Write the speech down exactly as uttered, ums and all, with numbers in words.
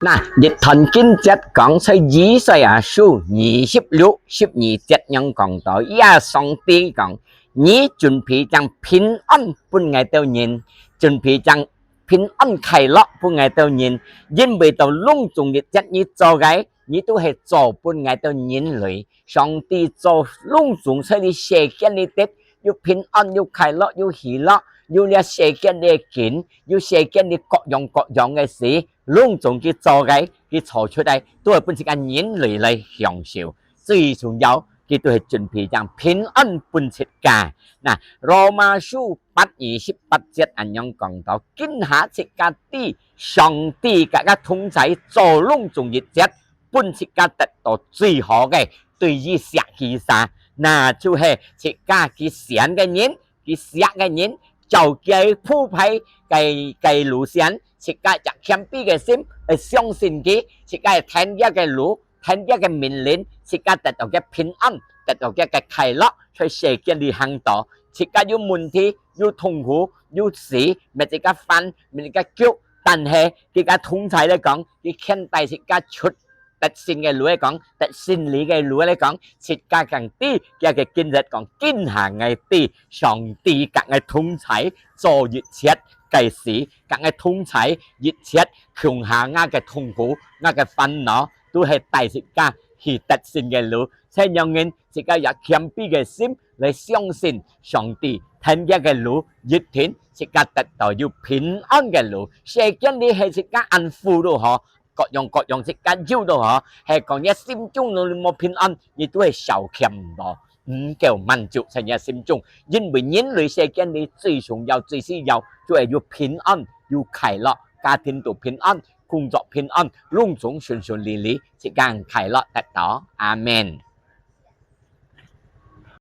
那一段經節講，在以賽亞書二十六十二節樣講到，呀，上帝講：「你準備將平安分𠊎兜人，準備將平安快樂分𠊎兜人，因為到攏總一切你做个，你都係做分𠊎兜人類。」上帝做攏總在這世間裡底，有平安，有快樂，有喜樂，有這世間裡个景，有世間裡各樣各樣个事，攏總佢做个，佢做出來，都係分自家人類來享受。最重要，佢都係準備將平安分自家。那羅馬書八二十八節恁樣講到：「今下自家知上帝佮自家同在，做攏總一切，分自家得到最好个，對於惜佢儕，那就係自家佢選个人，佢惜个人，照佢鋪排个个路線，自家一謙卑个心，愛相信佢，自家愛跈佢个路，跈佢个命令，自家得到个平安，得到个个快樂，在世間裡行到。自家有問題，有痛苦，有事，乜自家煩，乜自家急，但係佢个同在來講，佢牽帶自家出得勝个路來講，得勝利个路來講，自家更知，佢个經節講：「今下𠊎知，上帝佮𠊎同在，做一切个事，佮𠊎同在，一切共下𠊎个痛苦，𠊎个煩惱，都係帶自家去得勝个路。」所以讓人自家有謙卑个心來相信上帝，跈佢个路，一定自家得到有平安个路。世間裡係自家恁苦都好，各樣各樣自家有都好，係講你心中裡無平安，你都係消遣毋到，毋夠滿足在你心中。因為人類世間裡最重要、最需要，就係有平安、有快樂，家庭都平安，工作平安，攏總順順利利，自家快樂得到。阿們。